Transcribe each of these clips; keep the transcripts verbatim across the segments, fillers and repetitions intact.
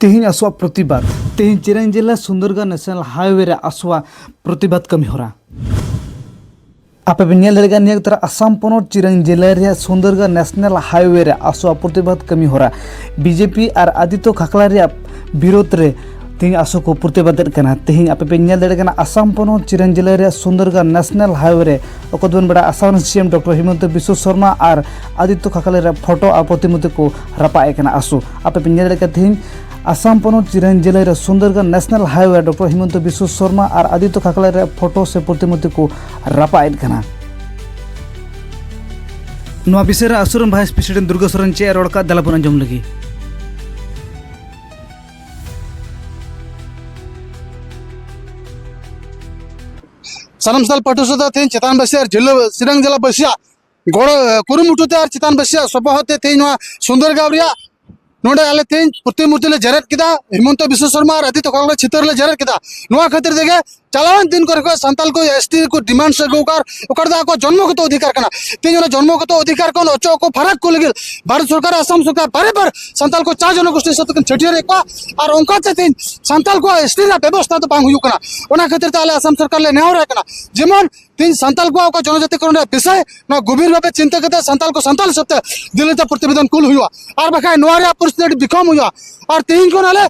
ᱛᱮᱦᱮᱧ ᱟᱥᱚᱣᱟᱜ ᱯᱨᱚᱛᱤᱵᱟᱫ᱾ ᱛᱮᱦᱮᱧ ᱪᱤᱨᱟᱝ ᱡᱮᱞᱟ ᱥᱩᱱᱫᱚᱨᱜᱟᱲ ᱱᱮᱥᱱᱟᱞ ᱦᱟᱭᱣᱮ ᱨᱮ ᱟᱥᱚᱣᱟᱜ ᱯᱨᱚᱛᱤᱵᱟᱫ ᱠᱟᱹᱢᱤ ᱦᱚᱨᱟ᱾ ᱟᱯᱮ ᱯᱮ ᱧᱮᱞ ᱫᱟᱲᱮᱭᱟᱜ ᱠᱟᱱᱟ, ᱱᱤᱭᱟᱹ ᱚᱠᱛᱚ ᱨᱮ ᱟᱥᱟᱢ ᱯᱚᱱᱚᱛ ᱪᱤᱨᱟᱝ ᱡᱮᱞᱟ ᱨᱮᱭᱟᱜ ᱥᱩᱱᱫᱚᱨᱜᱟᱲ ᱱᱮᱥᱱᱟᱞ ᱦᱟᱭᱣᱮ ᱨᱮ ᱟᱥᱚᱣᱟᱜ ᱯᱨᱚᱛᱤᱵᱟᱫ ᱠᱟᱹᱢᱤ ᱦᱚᱨᱟ᱾ ᱵᱤᱡᱮᱯᱤ ᱟᱨ ᱟᱫᱤᱛᱛᱚ ᱠᱷᱟᱠᱲᱟ ᱨᱮᱭᱟᱜ ᱵᱤᱨᱳᱫᱷ ᱨᱮ ᱛᱮᱦᱮᱧ ᱟᱥᱚ ᱠᱚ ᱯᱨᱚᱛᱤᱵᱟᱫᱮᱫ ᱠᱟᱱᱟ᱾ ᱛᱮᱦᱮᱧ ᱟᱯᱮ ᱯᱮ ᱧᱮᱞ ᱫᱟᱲᱮᱭᱟᱜ ᱠᱟᱱᱟ, ᱟᱥᱟᱢ ᱯᱚᱱᱚᱛ ᱪᱤᱨᱟᱝ ᱡᱮᱞᱟ ᱨᱮᱭᱟᱜ ᱥᱩᱱᱫᱚᱨᱜᱟᱲ ᱱᱮᱥᱱᱟᱞ ᱦᱟᱭᱣᱮ ᱨᱮ ᱚᱠᱚᱭ ᱫᱚᱵᱚᱱ ᱵᱟᱲᱟᱭᱟ, ᱟᱥᱟᱢ ᱨᱮᱱ ᱥᱤ ᱮᱢ ᱰᱚᱠᱴᱚᱨ ᱦᱤᱢᱚᱱᱛᱚ ᱵᱤᱥᱣᱚ ᱥᱚᱨᱢᱟ ᱟᱨ ᱟᱫᱤᱛᱛᱚ ᱠᱷᱟᱠᱲᱟ ᱨᱮᱭᱟᱜ ᱯᱷᱳᱴᱳ ᱟᱨ ᱯᱨᱚᱛᱤᱢᱩᱨᱛᱤ ᱠᱚ ᱨᱟᱯᱟᱜ ᱮᱫ ᱠᱟᱱᱟ ᱟᱥᱚ᱾ ᱟᱯᱮ ᱯᱮ ᱧᱮᱞ ᱫᱟᱲᱮᱭᱟᱜ ᱠᱟᱱᱟ, ᱛᱮᱦᱮᱧ ᱟᱥᱟᱢ ᱯᱚᱱᱚᱛ ᱪᱤᱨᱟᱝ ᱡᱮᱞᱟ ᱨᱮ ᱥᱩᱱᱫᱚᱨᱜᱟᱲ national highway doctor Himanta Vishwa ᱥᱚᱨᱢᱟ ᱟᱨ ᱟᱫᱤᱛᱛᱚ ᱠᱷᱟᱠᱲᱟ ᱨᱮᱭᱟᱜ ᱯᱷᱳᱴᱳ ᱥᱮ ᱯᱨᱚᱛᱤᱢᱩᱨᱛᱤ ᱠᱚ ᱨᱟᱯᱟᱜ ᱮᱫ ᱠᱟᱱᱟ᱾ ᱱᱚᱣᱟ ᱵᱤᱥᱚᱭ ᱨᱮ ᱟᱥᱚ ᱨᱮᱱ ᱵᱷᱟᱭᱤᱥ ᱯᱨᱮᱥᱤᱰᱮᱱᱴ ᱫᱩᱨᱜᱟ ᱥᱚᱨᱮᱱ ᱪᱮᱫ ᱮ ᱨᱚᱲ ᱠᱟᱜ, ᱫᱮᱞᱟ ᱵᱚᱱ ᱟᱸᱡᱚᱢ ᱞᱮᱜᱮ᱾ ᱥᱟᱱᱟᱢ ᱥᱟᱱᱛᱟᱲ ᱯᱟᱹᱴᱷᱩᱣᱟᱹ ᱥᱟᱶᱛᱮ ᱛᱮᱦᱮᱧ ᱪᱮᱛᱟᱱ ᱵᱟᱹᱥᱤᱭᱟᱹ ᱟᱨ ᱡᱮᱞᱟ, ᱪᱤᱨᱟᱝ ᱡᱮᱞᱟ ᱵᱟᱹᱥᱤᱭᱟᱜ ᱜᱚᱲᱚ, ᱮ, ᱠᱩᱨᱩᱢᱩᱴᱩ ᱛᱮ ᱟᱨ ᱪᱮᱛᱟᱱ ᱵᱟᱹᱥᱤᱭᱟᱜ ᱥᱚᱯᱚᱦᱚᱫ ᱛᱮ ᱛᱮᱦᱮᱧ ᱱᱚᱣᱟ ᱥᱩᱱᱫᱚᱨᱜᱟᱲ ᱨᱮᱭᱟᱜ ᱱᱚᱰᱮ ᱟᱞᱮ ᱛᱮᱦᱮᱧ ᱯᱨᱚᱛᱤᱢᱩᱨᱛᱤ ᱞᱮ ᱡᱮᱨᱮᱫ ᱠᱮᱫᱟ, ᱦᱤᱢᱚᱱᱛᱚ ᱵᱤᱥᱣᱚ ᱥᱚᱨᱢᱟ ᱟᱨ ᱟᱫᱤᱛᱛᱚ ᱠᱷᱟᱠᱲᱟ ᱪᱤᱛᱟᱹᱨ ᱞᱮ ᱡᱮᱨᱮᱫ ᱠᱮᱫᱟ᱾ ᱱᱚᱣᱟ ᱠᱷᱟᱹᱛᱤᱨ ᱛᱮᱜᱮ ᱪᱟᱞᱟᱣᱮᱱ ᱫᱤᱱ ᱠᱚᱨᱮ ᱠᱷᱚᱱ ᱥᱟᱱᱛᱟᱲ ᱠᱚ ᱮᱥ ᱴᱤ ᱠᱚ ᱰᱤᱢᱟᱱᱰ ᱟᱹᱜᱩ ᱟᱠᱟᱫ, ᱚᱠᱟ ᱨᱮᱫᱚ ᱟᱠᱚᱣᱟᱜ ᱡᱚᱱᱢᱚᱜᱚᱛᱚ ᱚᱫᱷᱤᱠᱟᱨ ᱠᱟᱱᱟ᱾ ᱛᱮᱦᱮᱧ ᱚᱱᱟ ᱡᱚᱱᱢᱚᱜᱚᱛᱚ ᱚᱫᱷᱤᱠᱟᱨ ᱠᱷᱚᱱ ᱚᱪᱚᱜ ᱠᱚ ᱯᱷᱟᱨᱟᱠ ᱠᱚ ᱞᱟᱹᱜᱤᱫ ᱵᱷᱟᱨᱚᱛ ᱥᱚᱨᱠᱟᱨ, ᱟᱥᱟᱢ ᱥᱚᱨᱠᱟᱨ ᱵᱟᱨᱮ ᱵᱟᱨ ᱥᱟᱱᱛᱟᱲ ᱠᱚ ᱪᱟ ᱡᱚᱱᱚᱜᱳᱥᱴᱤ ᱦᱤᱥᱟᱹᱵ ᱛᱮᱠᱤᱱ ᱪᱷᱟᱹᱴᱭᱟᱹᱨᱮᱫ ᱠᱚᱣᱟ᱾ ᱟᱨ ᱚᱱᱠᱟ ᱛᱮ ᱛᱮᱦᱮᱧ ᱥᱟᱱᱛᱟᱲ ᱠᱚᱣᱟᱜ ᱮᱥ ᱴᱤ ᱨᱮᱭᱟᱜ ᱵᱮᱵᱚᱥᱛᱷᱟ ᱫᱚ ᱵᱟᱝ ᱦᱩᱭᱩᱜ ᱠᱟᱱᱟ᱾ ᱚᱱᱟ ᱠᱷᱟᱹᱛᱤᱨ ᱛᱮ ᱟᱞᱮ ᱟᱥᱟᱢ ᱥᱚᱨᱠᱟᱨ ᱞᱮ ᱱᱮᱦᱚᱨ ᱟᱭ ᱠᱟᱱᱟ, ᱡᱮᱢᱚᱱ ᱛᱮᱦᱮᱧ ᱥᱟᱱᱛᱟᱲ ᱠᱚᱣᱟᱜ ᱚᱠᱟ ᱡᱚᱱᱚᱡᱟᱛᱤᱠᱚᱨᱚᱱ ᱨᱮᱭᱟᱜ ᱵᱤᱥᱚᱭ, ᱱᱚᱣᱟ ᱜᱚᱵᱷᱤᱨ ᱵᱷᱟᱵᱮ ᱪᱤᱱᱛᱟᱹ ᱠᱟᱛᱮ ᱥᱟᱱᱛᱟᱲ ᱠᱚ ᱥᱟᱱᱛᱟᱲ ᱦᱤᱥᱟᱹᱵ ᱛᱮ ᱫᱤᱞᱞᱤ ᱛᱮ ᱯᱨᱚᱛᱤᱵᱮᱫᱚᱱ ᱠᱩᱞ ᱦᱩᱭᱩᱜᱼᱟ᱾ ᱟᱨ ᱵᱟᱠᱷᱟᱡ ᱱᱚᱣᱟ ᱨᱮᱭᱟᱜ ᱯᱚᱨᱤᱥᱛᱷᱤᱛᱤ ᱟᱹᱰᱤ ᱵᱤᱠᱚᱢ ᱦᱩᱭᱩᱜᱼᱟ᱾ ᱟᱨ ᱛᱮᱦᱮᱧ ᱠᱷᱚᱱ ᱟᱞᱮ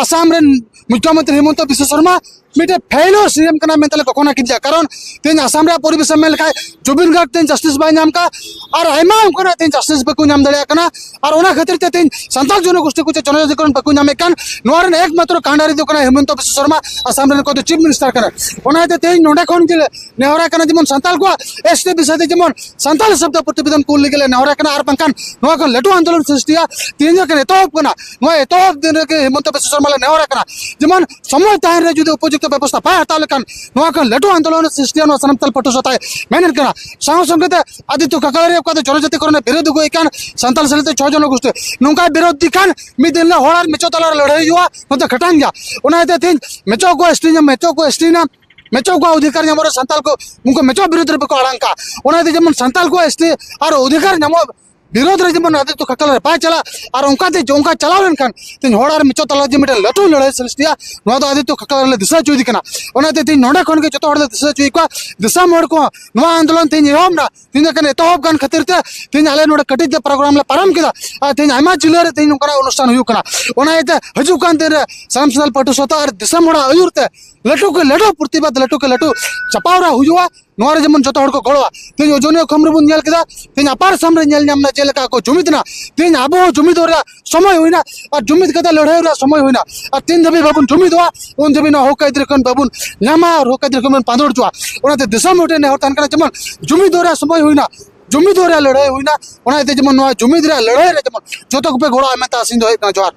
ᱟᱥᱟᱢ ᱨᱮᱱ ᱢᱩᱠᱷᱭᱚᱢᱚᱱᱛᱨᱤ ᱦᱤᱢᱚᱱᱛᱚ ᱵᱤᱥᱣᱚ ᱥᱚᱨᱢᱟ ᱢᱤᱫᱴᱮᱱ ᱯᱷᱮᱞᱳᱨ ᱥᱤ ᱮᱢ ᱠᱟᱱᱟ ᱢᱮᱱᱛᱮ ᱞᱮ ᱜᱷᱳᱥᱚᱱᱟ ᱠᱮᱫᱮᱭᱟ᱾ ᱠᱟᱨᱚᱱ ᱛᱮᱦᱮᱧ ᱟᱥᱟᱢ ᱨᱮᱭᱟᱜ ᱯᱚᱨᱤᱵᱮᱥ ᱮᱢ ᱢᱮᱱ ᱞᱮᱠᱷᱟᱡ ᱡᱩᱵᱤᱱ ᱜᱟᱨᱜ ᱛᱮᱦᱮᱧ ᱡᱟᱥᱴᱤᱥ ᱵᱟᱭ ᱧᱟᱢ ᱠᱟᱜ, ᱟᱨ ᱟᱭᱢᱟ ᱚᱱᱠᱟᱱᱟᱜ ᱛᱮᱦᱮᱧ ᱡᱟᱥᱴᱤᱥ ᱵᱟᱠᱚ ᱧᱟᱢ ᱫᱟᱲᱮᱭᱟᱜ ᱠᱟᱱᱟ᱾ ᱟᱨ ᱚᱱᱟ ᱠᱷᱟᱹᱛᱤᱨ ᱛᱮ ᱛᱮᱦᱮᱧ ᱥᱟᱱᱛᱟᱲ ᱡᱚᱱᱚᱜᱳᱥᱴᱤ ᱠᱚ ᱪᱮᱫ ᱡᱚᱱᱚᱡᱟᱛᱤᱠᱚᱨᱚᱱ ᱵᱟᱠᱚ ᱧᱟᱢᱮᱫ ᱠᱟᱱ, ᱱᱚᱣᱟ ᱨᱮᱱ ᱮᱠᱢᱟᱛᱨᱚ ᱠᱟᱱᱰᱟᱨᱤ ᱫᱚ ᱠᱟᱱᱟ ᱦᱤᱢᱚᱱᱛᱚ ᱵᱤᱥᱣᱚ ᱥᱚᱨᱢᱟ, ᱟᱥᱟᱢ ᱨᱮᱱ ᱚᱠᱚᱭ ᱫᱚ ᱪᱤᱯ ᱢᱤᱱᱤᱥᱴᱟᱨ ᱠᱟᱱᱟ᱾ ᱚᱱᱟ ᱤᱭᱟᱹᱛᱮ ᱛᱮᱦᱮᱧ ᱱᱚᱰᱮ ᱠᱷᱚᱱ ᱜᱮᱞᱮ ᱱᱮᱦᱚᱨᱟᱭ ᱠᱟᱱᱟ, ᱡᱮᱢᱚᱱ ᱥᱟᱱᱛᱟᱲ ᱠᱚᱣᱟᱜ ᱮᱥ ᱴᱤ ᱵᱤᱥᱚᱭ ᱛᱮ ᱡᱮᱢᱚᱱ ᱥᱟᱱᱛᱟᱲ ᱦᱤᱥᱟᱹᱵ ᱛᱮ ᱯᱨᱚᱛᱤᱵᱮᱫᱚᱱ ᱠᱩᱞ ᱞᱟᱹᱜᱤᱫ ᱞᱮ ᱱᱮᱦᱚᱨᱟᱭ ᱠᱟᱱᱟ, ᱟᱨ ᱵᱟᱝᱠᱷᱟᱱ ᱱᱚᱣᱟ ᱠᱷᱚᱱ ᱞᱟᱹᱴᱩ ᱟᱱᱫᱳᱞᱚᱱ ᱥᱨᱤᱥᱴᱤᱭᱟ᱾ ᱛᱮᱦᱮᱧ ᱡᱚᱠᱷᱚᱱ ᱮᱛᱚᱦᱚᱵ ᱠᱟᱱᱟ, ᱱᱚᱣᱟ ᱮᱛᱚᱦᱚᱵ ᱫᱤᱱ ᱨᱮᱜᱮ ᱦᱤᱢᱚᱱᱛᱚ ᱵᱤᱥᱣᱚ ᱥᱚᱨᱢᱟ ᱞᱮ ᱱᱮᱦᱚᱨᱟᱭ ᱠᱟᱱᱟ, ᱡᱮᱢᱚᱱ ᱥᱚᱢᱚᱭ ᱛᱟᱦᱮᱱ ᱨᱮ ᱡᱩᱫᱤ ᱩᱯᱚᱡᱩᱠᱛᱚ ᱵᱮᱵᱚᱥᱛᱷᱟ ᱵᱟᱭ ᱦᱟᱛᱟᱣ ᱞᱮᱠᱷᱟᱱ ᱱᱚᱣᱟ ᱠᱷᱚᱱ ᱞᱟᱹᱴᱩ ᱟᱱᱫᱳᱞᱚᱱ ᱥᱨᱤᱥᱴᱤᱭᱟ, ᱱᱚᱣᱟ ᱥᱟᱱᱟᱢ ᱥᱟᱱᱛᱟᱲ ᱯᱟᱹᱴᱷᱩᱣᱟᱹ ᱥᱟᱶᱛᱮ ᱢᱮᱱᱮᱫ ᱠᱟᱱᱟ᱾ ᱥᱟᱶ ᱥᱚᱸᱜᱮ ᱛᱮ ᱟᱫᱤᱛᱛᱚ ᱠᱷᱟᱠᱲᱟ ᱨᱮ ᱚᱠᱟ ᱫᱚ ᱡᱚᱱᱚᱡᱟᱛᱤᱠᱚᱨᱚᱱ ᱨᱮ ᱵᱤᱨᱳᱫᱷ ᱟᱹᱜᱩᱭᱮᱫ ᱠᱟᱱ ᱥᱟᱱᱛᱟᱲ ᱥᱮᱞᱮᱫ ᱛᱮ ᱪᱷᱚ ᱡᱚᱱᱚᱜᱳᱥᱴᱤ, ᱱᱚᱝᱠᱟ ᱵᱤᱨᱳᱫᱷ ᱤᱫᱤ ᱠᱷᱟᱱ ᱢᱤᱫ ᱫᱤᱱ ᱦᱤᱞᱳᱜ ᱦᱚᱲ ᱟᱨ ᱢᱮᱪᱚ ᱛᱟᱞᱟ ᱨᱮ ᱞᱟᱹᱲᱦᱟᱹᱭ ᱦᱩᱭᱩᱜᱼᱟ᱾ ᱱᱚᱛᱮ ᱠᱷᱟᱴᱟᱝ ᱜᱮᱭᱟ᱾ ᱚᱱᱟ ᱤᱭᱟᱹᱛᱮ ᱛᱮᱦᱮᱧ ᱢᱮᱪᱚ ᱠᱚ ᱮᱥ ᱴᱤ ᱮᱱᱟ, ᱢᱮᱪᱚ ᱠᱚ ᱮᱥ ᱴᱤ ᱮᱱᱟ, ᱢᱮᱪᱚ ᱠᱚᱣᱟᱜ ᱚᱫᱷᱤᱠᱟᱨ ᱧᱟᱢᱚᱜ ᱨᱮ ᱥᱟᱱᱛᱟᱲ ᱠᱚ, ᱩᱱᱠᱩ ᱢᱮᱪᱚ ᱵᱤᱨᱩᱫᱷ ᱨᱮ ᱵᱟᱠᱚ ᱟᱲᱟᱝ ᱠᱟᱜᱼᱟ᱾ ᱚᱱᱟ ᱤᱭᱟᱹᱛᱮ ᱡᱮᱢᱚᱱ ᱥᱟᱱᱛᱟᱲ ᱠᱚᱣᱟᱜ ᱮᱥ ᱴᱤ ᱟᱨ ᱚᱫᱷᱤᱠᱟᱨ ᱧᱟᱢᱚᱜ, ᱵᱤᱨᱳᱫᱷ ᱨᱮ ᱡᱮᱢᱚᱱ ᱟᱫᱤᱛᱭᱚ ᱠᱷᱟᱠᱞᱟ ᱨᱮ ᱵᱟᱭ ᱪᱟᱞᱟᱜ᱾ ᱟᱨ ᱚᱱᱠᱟᱛᱮ ᱚᱱᱠᱟ ᱪᱟᱞᱟᱣ ᱞᱮᱱᱠᱷᱟᱱ ᱛᱮᱦᱮᱧ ᱦᱚᱲ ᱟᱨ ᱢᱤᱪᱚ ᱛᱟᱞᱟ ᱡᱮ ᱢᱤᱫᱴᱮᱱ ᱞᱟᱹᱴᱩ ᱞᱟᱹᱲᱦᱟᱹᱭ ᱥᱨᱤᱥᱴᱤᱜᱼᱟ, ᱱᱚᱣᱟ ᱫᱚ ᱟᱫᱤᱛᱭᱚ ᱠᱷᱟᱠᱞᱟ ᱨᱮᱞᱮ ᱫᱤᱥᱟᱹ ᱦᱚᱪᱚᱭᱮᱫᱮ ᱠᱟᱱᱟ᱾ ᱚᱱᱟᱛᱮ ᱛᱮᱦᱮᱧ ᱱᱚᱰᱮ ᱠᱷᱚᱱ ᱜᱮ ᱡᱚᱛᱚ ᱦᱚᱲ ᱞᱮ ᱫᱤᱥᱟᱹ ᱦᱚᱪᱚᱭᱮᱫ ᱠᱚᱣᱟ, ᱫᱤᱥᱚᱢ ᱦᱚᱲ ᱠᱚ, ᱱᱚᱣᱟ ᱟᱱᱫᱳᱞᱚᱱ ᱛᱮᱦᱮᱧ ᱮᱦᱚᱵ ᱮᱱᱟ, ᱛᱮᱦᱮᱧ ᱮᱠᱷᱟᱱ ᱮᱛᱚᱦᱚᱵ ᱠᱟᱱ ᱠᱷᱟᱹᱛᱤᱨ ᱛᱮ ᱛᱮᱦᱮᱧ ᱟᱞᱮ ᱱᱚᱰᱮ ᱠᱟᱹᱴᱤᱡ ᱛᱮ ᱯᱨᱳᱜᱨᱟᱢ ᱞᱮ ᱯᱟᱨᱚᱢ ᱠᱮᱫᱟ᱾ ᱟᱨ ᱛᱮᱦᱮᱧ ᱟᱭᱢᱟ ᱡᱤᱞᱟᱹ ᱨᱮ ᱛᱮᱦᱮᱧ ᱱᱚᱝᱠᱟᱱᱟᱜ ᱚᱱᱩᱥᱴᱷᱟᱱ ᱦᱩᱭᱩᱜ ᱠᱟᱱᱟ᱾ ᱚᱱᱟ ᱤᱭᱟᱹᱛᱮ ᱦᱤᱡᱩᱜ ᱠᱟᱱ ᱫᱤᱱ ᱨᱮ ᱥᱟᱱᱟᱢ ᱥᱟᱱᱛᱟᱲ ᱯᱟᱹᱴᱷᱩᱣᱟᱹ ᱥᱟᱶᱛᱟ ᱟᱨ ᱫᱤᱥᱚᱢ ᱦᱚᱲᱟᱜ ᱟᱹᱭᱩᱨ ᱛᱮ ᱞᱟᱹᱴᱩ ᱠᱮ ᱞᱟᱹᱴᱩ ᱯᱨᱚᱛᱤᱵᱟᱫ, ᱞᱟᱹᱴᱩ ᱠᱮ ᱞᱟᱹᱴᱩ ᱪᱟᱯᱟᱣᱨᱟ ᱦᱩᱭᱩᱜᱼᱟ᱾ ᱱᱚᱣᱟ ᱨᱮ ᱡᱮᱢᱚᱱ ᱡᱚᱛᱚ ᱦᱚᱲ ᱠᱚ ᱜᱚᱲᱚᱣᱟ᱾ ᱛᱮᱦᱮᱧ ᱚᱡᱚᱱᱤᱭᱟᱹ ᱠᱷᱚᱱ ᱨᱮᱵᱚᱱ ᱧᱮᱞ ᱠᱮᱫᱟ, ᱛᱮᱦᱮᱧ ᱟᱯᱟᱨ ᱟᱥᱟᱢ ᱨᱮ ᱧᱮᱞ ᱧᱟᱢ ᱮᱱᱟ ᱪᱮᱫ ᱞᱮᱠᱟ ᱠᱚ ᱡᱩᱢᱤᱫ ᱮᱱᱟ᱾ ᱛᱮᱦᱮᱧ ᱟᱵᱚ ᱦᱚᱸ ᱡᱩᱢᱤᱫᱚᱜ ᱨᱮᱭᱟᱜ ᱥᱚᱢᱚᱭ ᱦᱩᱭᱱᱟ ᱟᱨ ᱡᱩᱢᱤᱫ ᱠᱟᱛᱮ ᱞᱟᱹᱲᱦᱟᱹᱭ ᱨᱮᱭᱟᱜ ᱥᱚᱢᱚᱭ ᱦᱩᱭᱱᱟ᱾ ᱟᱨ ᱛᱤᱱ ᱫᱷᱟᱹᱵᱤᱡ ᱵᱟᱵᱚᱱ ᱡᱩᱢᱤᱫᱚᱜᱼᱟ, ᱩᱱ ᱫᱷᱟᱹᱵᱤᱡ ᱱᱚᱣᱟ ᱦᱚᱠ ᱟᱹᱭᱫᱟᱹᱨᱤ ᱠᱷᱚᱱ ᱵᱟᱵᱚᱱ ᱧᱟᱢᱟ ᱟᱨ ᱦᱚᱠ ᱟᱹᱭᱫᱟᱹᱨᱤ ᱠᱷᱚᱱ ᱵᱚᱱ ᱯᱟᱸᱫᱚᱲ ᱦᱚᱪᱚᱜᱼᱟ᱾ ᱚᱱᱟᱛᱮ ᱫᱤᱥᱚᱢ ᱦᱚᱲ ᱴᱷᱮᱱ ᱱᱮᱦᱚᱨ ᱛᱟᱦᱮᱱ ᱠᱟᱱᱟ, ᱡᱮᱢᱚᱱ ᱡᱩᱢᱤᱫᱚᱜ ᱨᱮᱭᱟᱜ ᱥᱚᱢᱚᱭ ᱦᱩᱭᱱᱟ, ᱡᱩᱢᱤᱫᱚᱜ ᱨᱮᱭᱟᱜ ᱞᱟᱹᱲᱦᱟᱹᱭ ᱦᱩᱭᱱᱟ᱾ ᱚᱱᱟ ᱤᱭᱟᱹᱛᱮ ᱡᱮᱢᱚᱱ ᱱᱚᱣᱟ ᱡᱩᱢᱤᱫ ᱨᱮᱭᱟᱜ ᱞᱟᱹᱲᱦᱟᱹᱭ ᱨᱮ ᱡᱮᱢᱚᱱ ᱡᱚᱛᱚ ᱠᱚᱯᱮ ᱜᱚᱲᱚᱜᱼᱟ ᱢᱮᱱᱛᱮ ᱟᱥᱤᱧ ᱫᱚᱦᱚᱭᱮᱫ ᱠᱟᱱᱟ᱾ ᱡᱚᱦᱟᱨ᱾